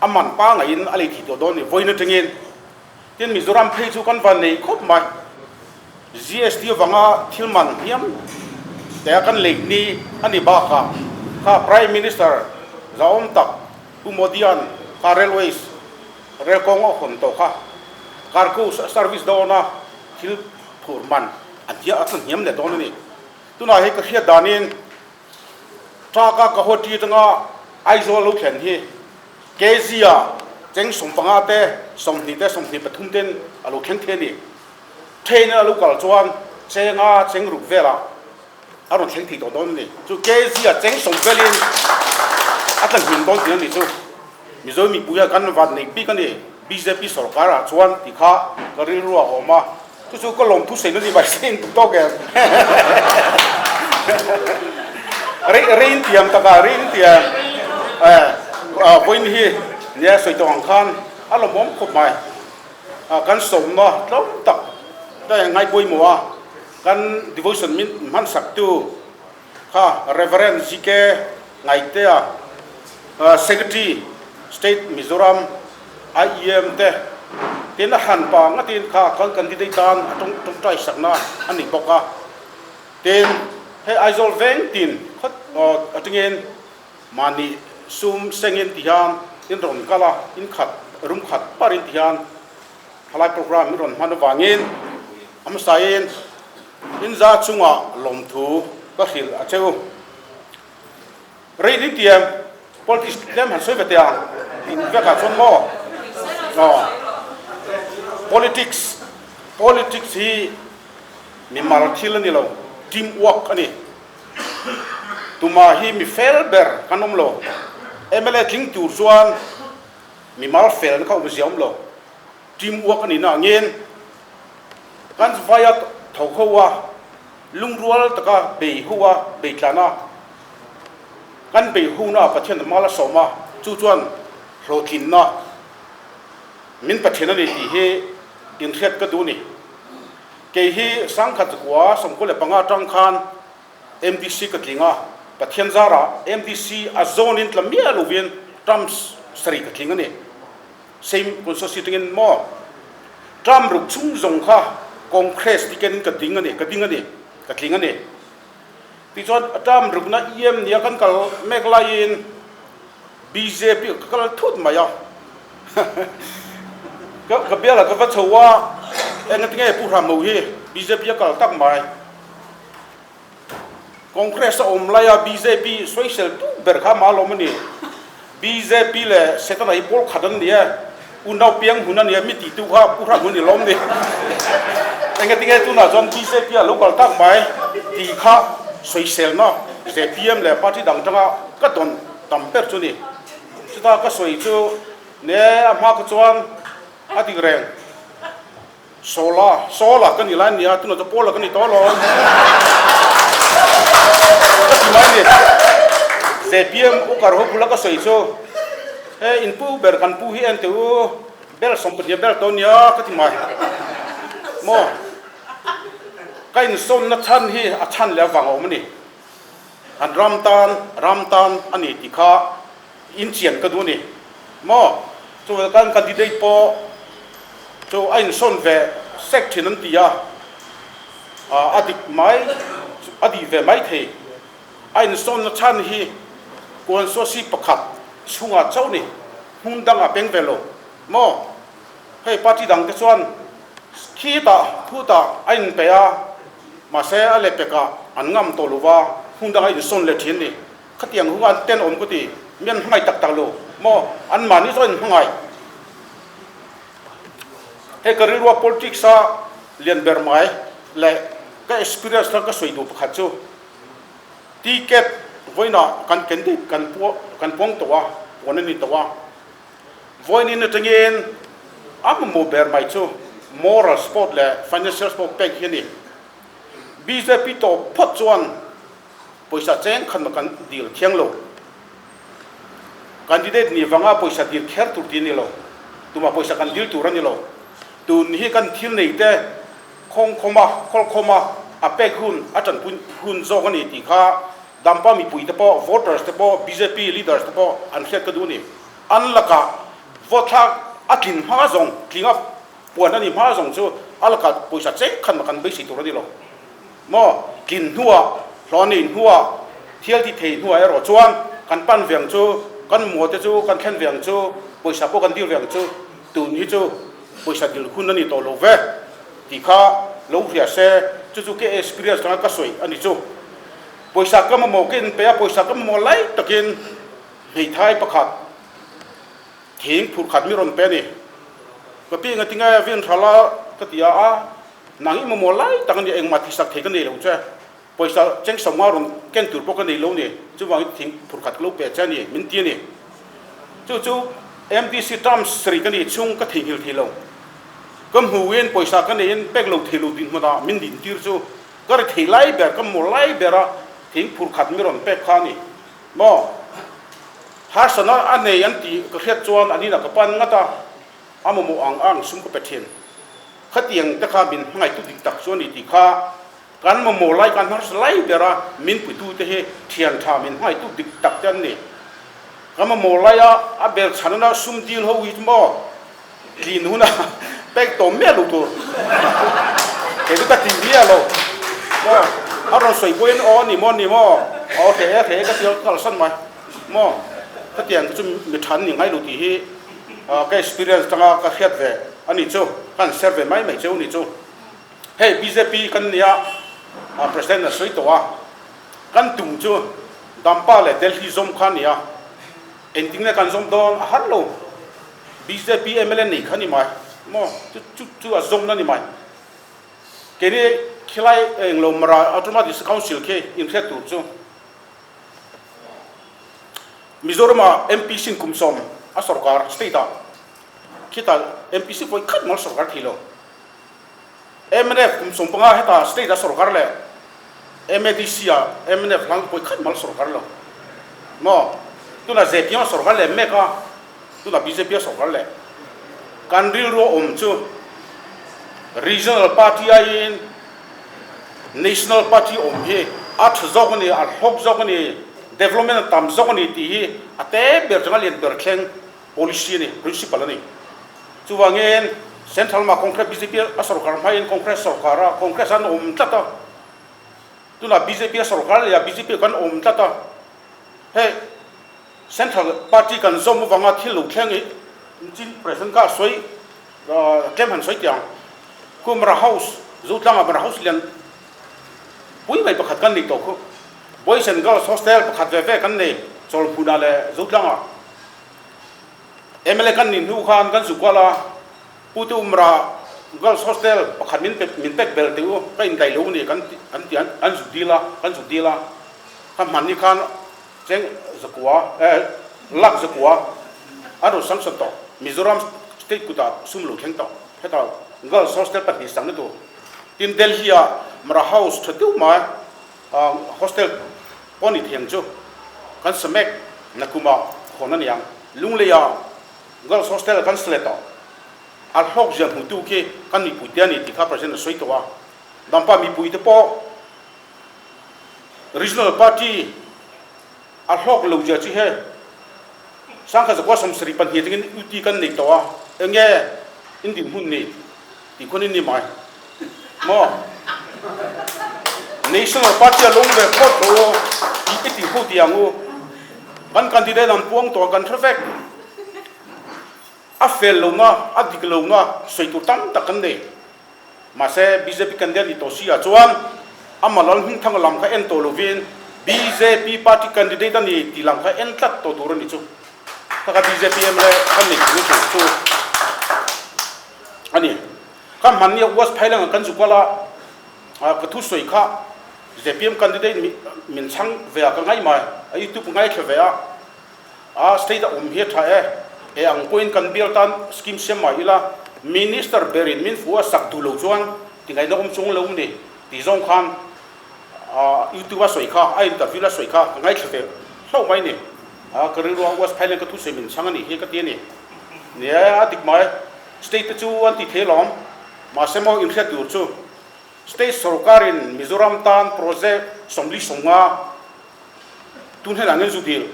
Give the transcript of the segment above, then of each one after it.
A man pangaiin a lei thei tawh dawn a ni vawiin atangin. Tin, Mizoram phei chu kan van nei khawp mai. GST avanga thil man hniam te a kan lei ni a ni bakah kha Prime Minister zahawm tak Pu Modi-a'n kha Railways rel kawng a hawn tawh kha cargo service dawna thil phur man a hniam leh dawn a ni. Tunah hei ka hriat danin Truck a Guwahati atanga Aizawl lo thlen hi kg ah cheng 15 te, 20 te, 23 ten a lo thleng thei a ni. Train a lo kal chuan chenga cheng ruk velah a rawn thleng thei tawh dawn a ni. Chu kg ah cheng sawm velin a tla hmin dawn tih a ni chu. Mizo mipui ah kan van nei bik a ni. Bjp sorkar ah chuan ti kha ka rilru a awm a, chu chu ka lawmthu sawi na ni mai se in duh tawk em? Rei rei in tiam tak a, rei in tiam eh vawiin hi nia sawi tawh ang khan a lawmawm khawp mai. Kan sawmna tlawm tak ka ngai pawimawh a, kan devotion min hmansak tu kha Rev. GK Ngaitea, Secretary, State Mizoram IEM te tin a hran pa ngatin kha kan candidate tan a tawngtai sakna a ni bawk a. Tin, hei Aizawl veng tin khawt atangin mahni sum sengin ti hian in rawn kal a, in khat rum khat parin ti hian thalai program in rawn hman avangin a hmasain In za chungah lawmthu ka hrilh a che u. Rei ding tiang politics tlem han sawi ve teh ang in vekah chuan maw? Aw. Politics, politics hi mimal thil a ni lo, team work a ni. Tuma hi mi fel ber kan awm lo. Mla tling tur chuan mimal felna kha awmzia awm lo. Team work a nih na angin Kan vaia tho ho a, lungrual taka bei ho a, bei tlan a, kan bei ho na Pathian a mal a sawm a, chu chuan hlawhtlinna min Pathian a ni tih hi inhriat ka duh a ni. Kei hi Sangkhat 1995 atang khan MDC ka tling a, Pathian zarah MDC a zawnin tla miah lovin term sarih ka tling a ni. Same constituency tangin maw term ruk chung zawng kha Congress ticket in ka ding a ni, ka ding a ni, ka tling a ni. Tichuan term rukna EM nia kan kal mek laiin bjp ka kal thut mai a. Ka bialah ka va chho a, engatinge Pu Hramho hi bjp a kal tak mai. Congress a awm laia bjp sawisel tu ber kha mah lawm a ni. Bjp leh Setana hi pawl khat an ni e, unau piang hun a ni e, mi tih tu kha Pu Hram hun ni lawm ni. Engatinge tunah chuan bjp a lo kal tak mai tih kha sawiselna zpm leh party dang tanga ka dawn tam ber chu ni. Chuta ka sawi chu ne a hma kha chuan a dik reng. Sawla, Sawla ka ni lai nia, tunah chu Pawla ka ni tawh alawm. Ka ti mai ni. ZPM ukar ho bula ka sawi chu, he in pu ber kan pu hi en teh u, bel 18 bel tawh nia ka ti mai. Maw? Ka insawnna chhan hi a chhan leh avang a awm a ni. An ram tan, ram tan a ni tih kha inchian ka duh a ni maw? Chuvang kan candidate pawh chu a insawn ve sek thin an ti a, a dik mai, a dih ve mai thei. A insawnna chhan hi constituency pakhat chhungah chauh ni, hmun dangah peng ve lo maw? Hei party dangte chuan khitah khutah a inpeih a, mahse a lehpekah an ngam tawh lo va, hmun dangah a insawn leh thin a ni. Khatiang hunga an tenawm ka ti, mi an hmangaih tak tak lo maw? Anmahni zawk an hmangaih. Hei ka rilrua politics a lian ber mai leh ka experience kha ka sawi duh pakhat chu ticket vawiinah kan candidate kan kan puang tawh a, puan a ni tawh a. Vawiin atangin a mamawh ber mai chu moral support leh financial support pek hi a ni. Bjp tawp phawt chuan Pawisa cheng khan kan dil thiang lo. Candidate nih vanga pawisa dil kher tur ti a ni lo. Tumah pawisa kan dil tur a ni lo. Tun hi kan thil nei te khawng khawm a, khawl khawm a, a pek hun, a tanpui hun zawk a ni tih kha Dampa mipui te pawh, voters te pawh, bjp leaders te pawh an hriat ka duh a ni. An lakah. Vote thlak a tlin hma zawng, tlinga puan a ni hma zawng chu a lakah pawisa cheng khat mah kan beisei tur a ni lo maw? Tlin hnuah, hlawh nei hnuah, thial ti thei hnuah erawh chuan kan pan ve ang chu, kan maw te chu kan thlen ve ang chu, pawisa pawh kan dil ve ang chu, tun hi chu pawisa dil hun a ni tawh lo ve tih kha lo hria se, chu chu ka experience atanga ka sawi a ni chu. Pawisa ka mamawh ka inpe a, pawisa ka mamawh lai takin hmeithai pakhat thing phur khat mi rawn pe a ni. Ka pi enga tinge vin hral a ka ti a, a nang i mamawh lai tak a ni, engmah thisak thei ka nei lo che, pawisa cheng sawmnga rawn ken tur pawh ka nei lo ni, chuvangin thing phur khat ka lo pe che a ni, min ti a ni. Chu chu MDC term sarih ka nih chhung ka theihnghilh thei lo. Ka hmuhin pawisa ka neiin pek lo thei lo dinhmunah min dintir chu Ka ri thei lai ber, ka maw lai bera thing phur khat mi rawn pek kha a ni maw? Harsana a nei an tih ka hriat chuan an inah ka pan ngat a, a mamawh ang ang sum ka pe thin. Khatiang te kha min hmangaihtu dik tak chu a ni tih kha kan mamawh lai, kan harsa lai bera min puitu te hi thian tha min hmangaihtu dik tak te an ni. Ka mamawh laia a bel chhanna sum dil ho hi chu maw? Tlin huna pek tawm miah lo tur kei chu ka ti miah lo maw a rawn sawi pawhin aw ni maw ni maw aw hle e hle e ka ti a kalsan mai maw khatiang te chu mi than ni ngai lo tih hi ka experience tanga ka hriat ve a ni chu ka han share ve mai mai cheu a ni chu hei bjp kan nia president a sawi tawh a kan tum chu Dampa leh Delhi zawm kha a ni a engtin nge kan zawm dawn a har lo. Bjp mla nei kha ni mai maw chu chu chu a zawmna ni mai keini khilai englo mara Autonomous District Council khi inhriat tur chu Mizoram-ah MP sin kum sawm a sorkar state-ah khitah MP si vawi khat mal sorkar thei lo. Mnf kum 15 heta state a sorkar leh MADC ah mnf hlang pawi khat mal sorkar lo maw tunah zpm a sorkar leh mek a tunah bjp a sorkar leh kan rilru a awm chu regional party aiin national party awm hi a tha zawk a ni a hlawk zawk a ni development a tam zawk a ni tih hi a te ber changa lian ber thleng Policy a ni, principle a ni. Chuvangin Central lamah Congress bjp a sorkar hmain Congress sorkar a, Congress an awm tlat a, tunah bjp a sorkar leh a bjp kan awm tlat a, hei Central party kan zawm avanga thil lo thleng hi chin President kha a sawi tlem han sawi teh ang. Khu Mara House, Zotlangah Mara House lian pui mai pakhat kan nei tawh khu. Boys and Girls Hostel pakhat ve ve kan nei Chawlhmunah leh Zotlangah. Mla kan nih hnu khan kan zuk kual a, Pu te Umra Girls Hostel pakhat min pe min pek bel teh u, ka indaih lo ni kan an ti an zuk dil a, kan zuk dil a, ka hman ni khan cheng zakua eh lakh zakua an rawn sanction tawh, Mizoram state kutah sum lo thleng tawh, heta Girls Hostel pahnih sakna tur, tin Delhi ah Mara House tha deuh mai hostel Pawh ni thiang chu kan sa mek nakumah khawn a niang. Lungleia Girls Hostel kan sa leh tawh. A hlawk ziah hmutu khi kan mipuite a ni tih kha President a sawi tawh a. Dampa mipuite pawh Regional Party a hlawk lo zia chi he Sangkhat zakua 72 atangin UT kan nei tawh a, enge in dinhmun ni? Ti khawn in ni mai maw? National Party a lung ve phawt lo u, tih i tih ho ti ang u. Kan candidate an puang tawh a, kan hre vek. A fel lohna, a dik lohna sawi tur tam tak kan nei. Mahse, bjp candidate ni tawh si ah chuan ama lal hmingthanga lam kha en tawh lovin bjp party candidate a ni tih lam kha en tlat tawh tur a ni chu. Kha kha bjp mla kan nei tur chu a ni. Kha hmanni a West Phailang ah kan zu kual a, ka thu sawi kha zpm candidate min chhang ve a ka ngai mai, a youtube ka ngaithla ve a, a state a awm hi a tha e, e ang pawhin kan bial tan scheme siam mai ila, minister berin min fu a sak duh lo chuan ti ngaihna awm chung lo ni tih zawng khan youtube a sawi kha, a interview la sawi kha ka ngaithla ve hlauh mai ni. Ka rilru a West Phailang ka thu sawi min chhang a nih hi ka ti a ni. Nia a dik mai. State te chu an ti thei alawm. Mahse maw inhriat tur chu State sorkarin Mizoram tan project 45 tun hian an zu dil.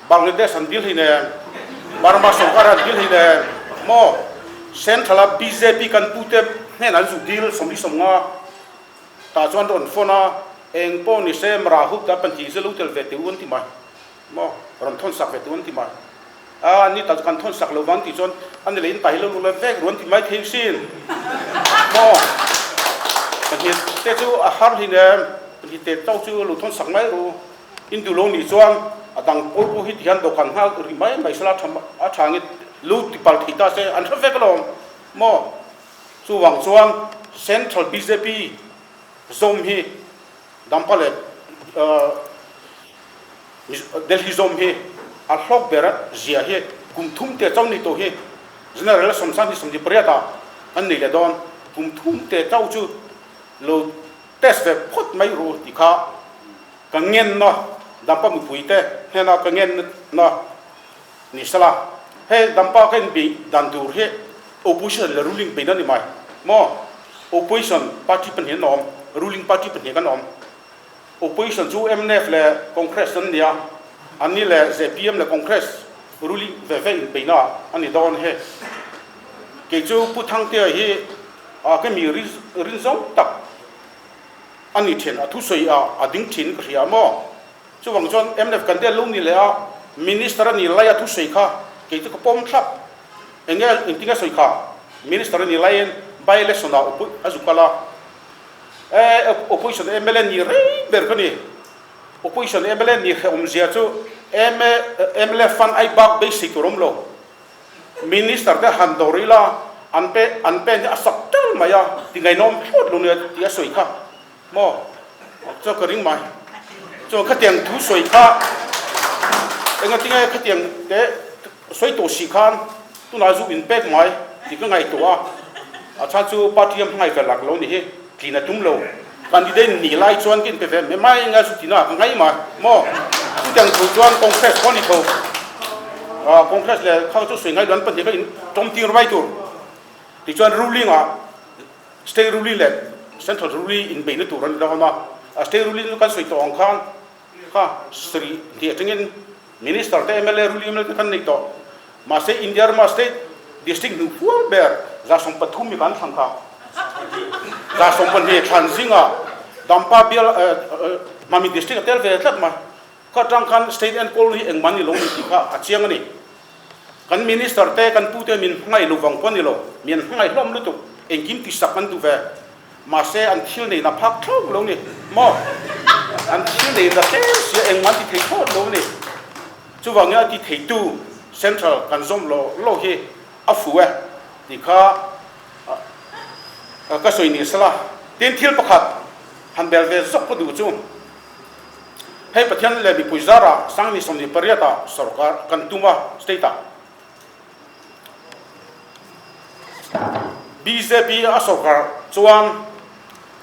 Bangladesh an dil hei nen. Burma sorkar an dil hleinem maw? Central a bjp kan pute hnenah an zuk dil 45 tah chuan rawn phone a, eng pawh ni se Mara hup ta pahnih zia lo tel ve teh u an ti mai maw? Rawn thawn sak ve teh u an ti mai. A ni ta chu kan thawn sak lo vang tih chuan a ni leh in ta hi lo lu let vek ru an ti mai thei sin maw? Pahnih te chu a har hleinem, pahnih te chauh chu lo thawn sak mai ru. In duh lo nih chuan a dang pawl pawh hi tihian dawhkan nghal rih mai mai sela tha a tha nge lu ti pal thei ta se an hre vek alawm maw? Chuvang chuan Central bjp zawm hi Dampa leh Delhi zawm hi a hlawk ber zia hi kum thum te chauh ni tawh hi General election 2028 ah kan nei leh dawn kum thum te chauh chu lo Test ve phawt mai ru tih kha ka ngenna Dampa mipuite hnena ka ngenna ni sela, hei Dampa ka inbeih dan tur hi opposition leh ruling beihna ni mai maw? Opposition party pahnih an awm, ruling party pahnih kan awm. Opposition chu mnf leh Congress an nia, anni leh zpm leh Congress ruling ve ve inbeihna a ni dawn he. Kei chu Pu Thangtea hi A ka mi rin zawng tak a ni thin, a thusawi ah a ding thin ka hria maw? Chuvang chuan mnf kan del lo ni leh a, Minister a ni lai a thusawi kha kei chu ka pawm thlap. Enge engtin nge sawi kha? Minister a ni laiin by election ah a zu kal a, e opposition mla ni rei ber ka ni, opposition mla ni hrehawm zia chu mla fund ai bak beisei tur awm lo. Minister te han dawr ila an pe an pen hi a sak tel mai a ti ngainawm thlawt lo nia tih a sawi kha maw chuan ka ring mai chuan khatiang thu sawi kha engatinge khatiang te sawi tawh si khan tunah zu in pek mai tih ka ngaihtuah a a chhan chu party a hmangaih vel lak lo ni hi tlin a tum lo. Candidate nih lai chuan ka inpe ve mai mai eng a zu tina ka ngai mai maw? Chutiang thu chuan Congress pawh a ni tho. Congress leh kha chu sawi ngai lo an pahnih kha in tawm tir mai tur. Tichuan ruling ah state ruling leh central ruling inbeihna tur a ni dawn a. State ruling chu kan sawi tawh ang khan kha sarih hnih atangin Minister te mla ruling mla te kan nei tawh. Mahse India rama state district hnu fual ber 13 mi kan thlang kha. 12 thlan zingah Dampa bial Mami district a tel ve tlat mai. Kha atang khan state enkawl hi engmah ni lo ni tih kha a chiang a ni. Kan minister te kan pu te min hmangaih lo vang pawh a ni lo. Mi an hmangaih hlawm lutuk. Engkim tisak an duh ve. Mahse an thil neihna phak thlawk lo ni maw? An thil neihna tlem sia engmah an ti thei thlawt lo ni. Chuvangin a ti theitu Central kan zawm lo lo hi a fu e tih kha ka sawi ni sela. Tin thil pakhat han bel ve zawk ka duh chu hei Pathian leh mipui zarah Sangni 28 ah sorkar kan tum a state ah. Bjp a sorkar chuan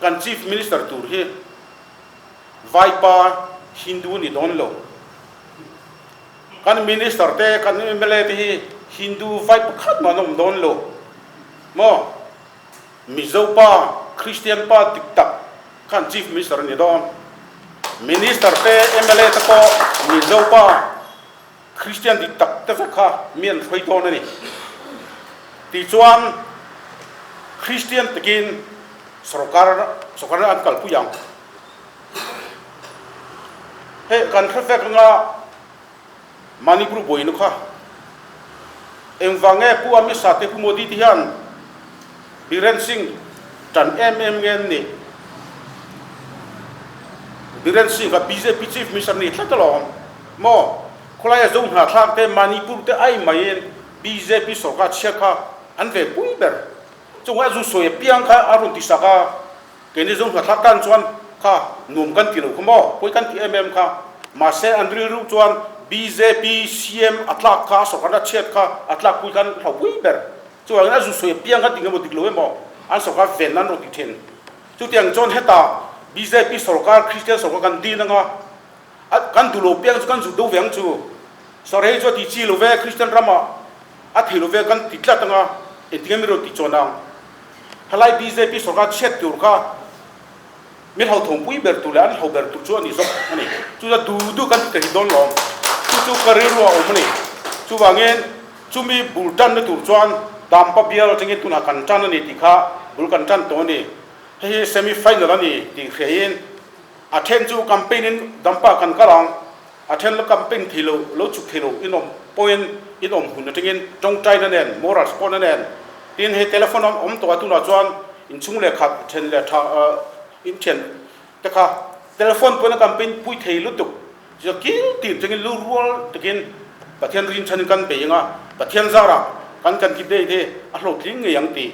kan Chief Minister tur hi Vaipa Hindu ni dawn lo. Kan Minister te, kan mla te hi Hindu vai pakhat mah an awm dawn lo maw? Mizo pa, Christian pa dik tak khan Chief Minister a ni dawn. Minister te, mla te pawh Mizo pa. Kristian dik tak te vek kha mi an hruai dawn a ni. Tichuan, Kristian takin sorkar sorkarna an kalpui ang. Hei kan hre vek anga Manipur buaina kha engvang nge Pu Amit Shah te Pu Modi te hian Biren Singh tan em em nge an nih? Biren Singh kha bjp Chief Minister ni tlat alawm. Maw? Khawlaia zo hnahthlak te Manipur te ai maiin bjp sorkar chhiat kha an ve pui ber. Chungah a zu sawi apiang kha a rawn ti sak a, keini zo hnahthlak tan chuan kha nuam kan ti lo kha maw? Pawi kan ti em em kha. Mahse an rilru chuan bjp CM a tlak kha a sorkarna chhiat kha a tlak pui khan hlau pui ber. Chuvangin a zu sawi apiang kha dik emaw dik lo emaw an sorkar ven nan rawn ti thin. Chutiang chuan hetah bjp sorkar Christian sorkar kan din anga A kan duh lo piang chu kan zut deuh ve ang chu. Sawrhei chu a ti chi lo ve, Kristian ramah a thei lo ve kan ti tlat anga engtinge mi rawn ti chuan ang. Helai bjp sorkar chhiat tur kha mi hlauthawng pui ber tur leh an hlau ber tur chu a ni zawk a ni. Chu chuan duh duh kan ti ta hi dawn lawm. Chu chu ka rilru a awm a ni. Chuvangin. Chumi bul tanna tur chuan Dampa bial atangin tunah kan tan a ni tih kha bul kan tan tawh a ni. Hei hi semi final a ni tih hriain a then chu campaign in Dampa kan kal ang, a then la campaign thei lo, lo chhuk thei lo in awm pawhin in awm hun atangin tawngtaina nen, moral support na nen tin hei telephone a awm tawh a tunah chuan inchhung leh khat then leh tha in thian te kha telephone pawhin a campaign pui thei lutuk. Chu kil tir chungin lu rual takin Pathian rinchhanin kan bei ang a, Pathian zarah kan kan ki date hi a hlawhtling ngei ang tih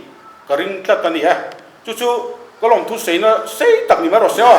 ka ring tlat a ni e. Chu chu ka lawmthu seina sei tak ni mai rawh se aw.